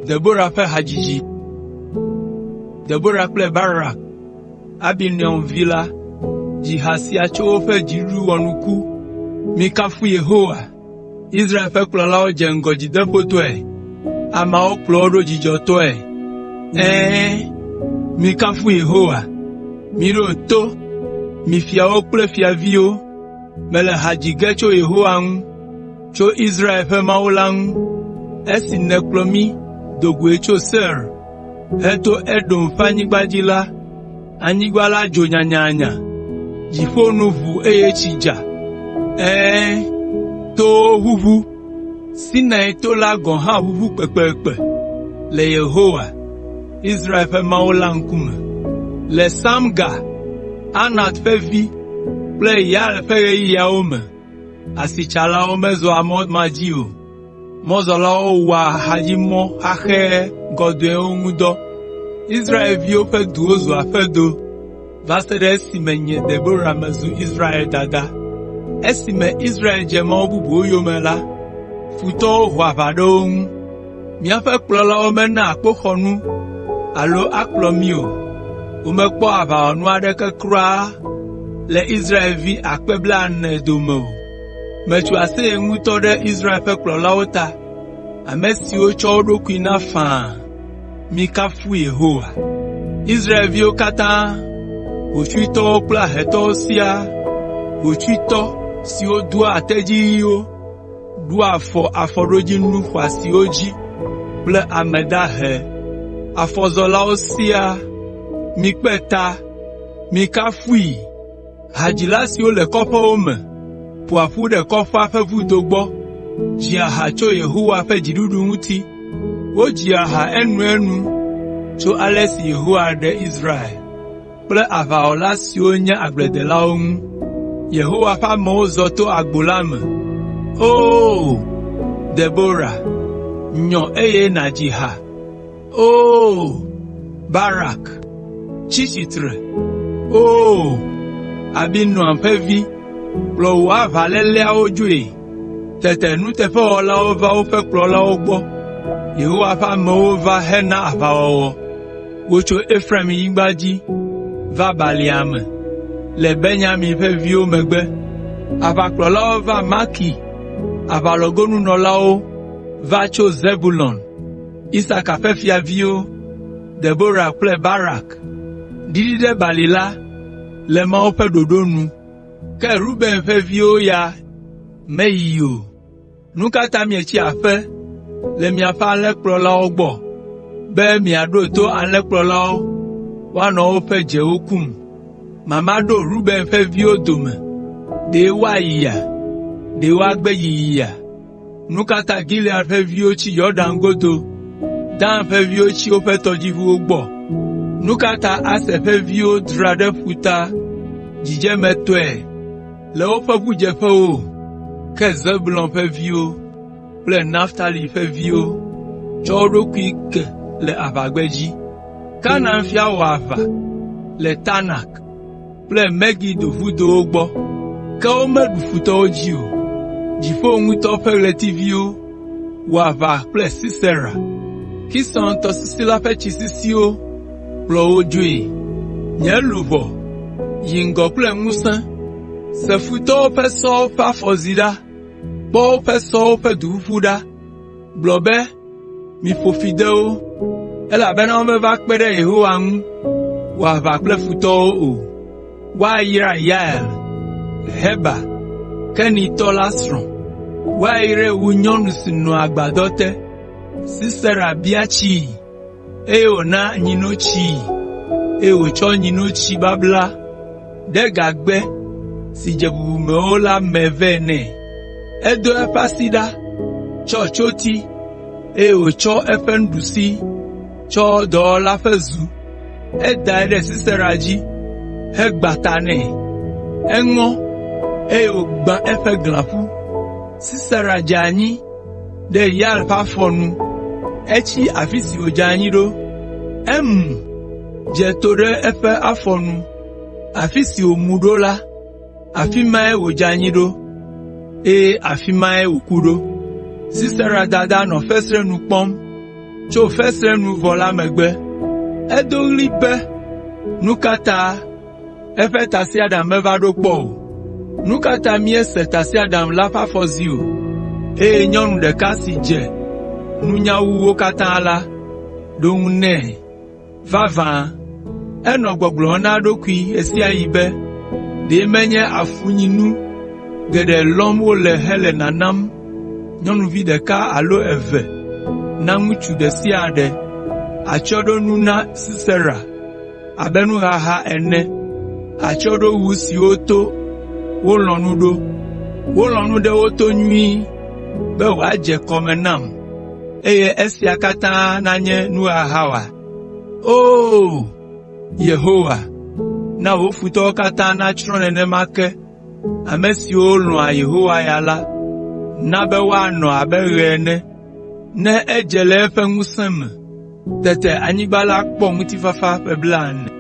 Debora ƒe hadzidzi. Debora kple Barak, Abinoam vi la, dzi ha sia tso woƒe dziɖuɖu wɔnuku, “Mikafu Yehowa!” Israel ƒe kplɔlawo dze ŋgɔ dzideƒotɔe, ameawo kplɔ wo ɖo dzidzɔtɔe. Ɛ̃, mikafu Yehowa! Miɖo to, mi fiawo kple fiaviwo! Mele ha dzi ge tso Yehowa ŋu, tso Israel ƒe Mawu la ŋu. Esi nèkplɔ mí do goe tso Seir heto Edom ƒe anyigba dzi la, anyigba la dzo nyanyanya, dziƒo nu ʋu eye tsi dza. Ɛ̃, towo ʋuʋu, Sinai to la gɔ̃ hã ʋuʋu kpekpekpe le Yehowa, Israel ƒe Mawu la ŋkume. Le Samgar, Anat ƒe vi kple Yael ƒe ɣeyiɣiawo me, asitsalawo mezɔa mɔ ma dzi o. Mɔzɔlawo wɔa axadzimɔ xaxɛ gɔdɔ̃ewo ŋu dɔ. Israelviwo ƒe duwo zu aƒedo va se ɖe esime nye Debora mezu Israel dada. Esime Israel dze mawu bubuwo yome la, futɔwo ho aʋa ɖe wo ŋu. Míaƒe kplɔlawo mena akpoxɔnu alo akplɔ mí o. Womekpɔ aʋawɔnu aɖeke kura le Israelvi akpe blaene dome o. Metso aseye ŋutɔ ɖe Israel ƒe kplɔlawo ta, ame siwo tsɔ wo ɖokuiwo na faa. Mikafu Yehowa! Israelviwo katã, hotsuitɔwo kple ahetɔwo siaa, hotsuitɔ siwo doa tedzi ɣiwo, ɖoa afɔ afɔɖodzinu xɔasiwo dzi kple ame dahe afɔzɔlawo siaa, mikpe ta, mikafui! Hadzila siwo le kɔƒewo me ƒoa ƒu ɖe kɔƒea ƒe vudo gbɔ, dzia ha tso Yehowa ƒe dziɖuɖu ŋuti. Wodzia ha enuenu tso ale si Yehowa ɖe Israel kple aʋawɔla siwo nye agbledelawo ŋu. Yehowa ƒe amewo zɔ to agbo la me. O! Debora, nyɔ eye nàdzi ha! O! Barak, tsi tsitre! O! Abinoam ƒe vi, kplɔ wò aʋaléleawo dzoe. Tete nuteƒewɔlawo va woƒe kplɔlawo gbɔ. Yehowa ƒe amewo va hena aʋawɔwɔ. Wotso Efraimnyigba dzi va balia me, le Benyamin ƒe viwo megbe. Aʋakplɔlawo va Makir, aʋalɔgonunɔlawo va tso Zebulon. Isaka ƒe fiaviwo, Debora kple Barak, ɖiɖi ɖe bali la le Mawu ƒe ɖoɖo nu, ke Ruben ƒe viwo ya meyi o. Nu ka ta mietsi aƒe le miaƒe alẽkplɔlawo gbɔ be miaɖo to alẽkplɔlawo woanɔ woƒe dzewo kum? Mama ɖo Ruben ƒe viwo dome. Ɖe woayia? Ɖe woagbe yiyia? Nu ka ta Gilead ƒe viwo tsi Yɔdan godo, Dan ƒe viwo tsi woƒe tɔdziʋuwo gbɔ? Nu ka ta Aser ƒe viwo dzra ɖe ƒuta dzidzemetɔe le woƒe ʋudzeƒewo? Ke Zebulon ƒe viwo kple Naftali ƒe viwo tsɔ wo ɖokui ke le aʋagbedzi. Kanaan fia wɔ aʋa le Taanak kple Megido vudowo gbɔ, ke womeɖu futɔwo dzi o. Dziƒo ŋutɔ ƒe ɣletiviwo wɔ aʋa kple Sisera. Kison tɔsisi la ƒe tsi sisiwo kplɔ wo dzoe. Nye luʋɔ, yi ŋgɔ kple ŋusẽ. Se futɔwo ƒe sɔwo ƒe afɔzi ɖa, kpɔ woƒe sɔwo ƒe duƒuƒu ɖa. Gblɔ be, ‘Miƒo fi de wo, elabena womeva kpe ɖe Yehowa ŋu wɔ aʋa kple futɔwo o.’ Woayra Yael, Heber, Kenitɔ la srɔ̃. Woayrae wu nyɔnu si nɔa agbadɔ te. Sisera bia tsii, eye wòna nyinotsii, eye wòtsɔ nyinotsi babla ɖe gagbɛ si dze bubumewo la me vɛ nɛ. Edo eƒe asi ɖa tsɔ tsyoti, eye wòtsɔ eƒe nuɖusi tsɔ dɔwɔla ƒe zu. Edae ɖe Sisera dzi hegbã ta nɛ. Eŋɔ, eye wògbã eƒe glãƒu. Sisera dze anyi ɖe Yael ƒe afɔ nu. Etsi afi si wòdze anyi ɖo. Emu, dze to ɖe eƒe afɔ nu. Afi si wòmu ɖo la, afi mae wòdze anyi ɖo, eye afi mae wòku ɖo. Sisera dada nɔ fesre nu kpɔm tso fesrenuvɔ la megbe. Edo ɣli be, “Nu ka ta eƒe tasiaɖam meva ɖo kpɔ o? Nu ka ta míese tasiaɖam la ƒe afɔzi o?” Eye nyɔnu ɖeka si dze nunya wu wo katã la, ɖo eŋu nɛ. Vavã, enɔ gbɔgblɔm na eɖokui ɣe sia ɣi be, “Ɖe menye afunyinu geɖe lɔm wole hele nanam nyɔnuvi ɖeka alo eve na ŋutsu ɖe sia ɖe, atsyɔ̃ɖonu na Sisera abe nuhaha ene, atsyɔ̃ɖowu siwo to wolɔ̃ nu ɖo. Wolɔ̃ nu ɖe wo to nyuie be wòadze kɔ me nam, eye esia katã nanye nuhaha oa? Oo, Yehowa, na wò futɔwo katã natsrɔ̃ nenema ke ame siwo lɔ̃a Yehowa ya la, na be woanɔ abe ɣe ene, ne edze le eƒe ŋusẽ me.” Tete anyigba la kpɔ ŋutifafa ƒe blaene.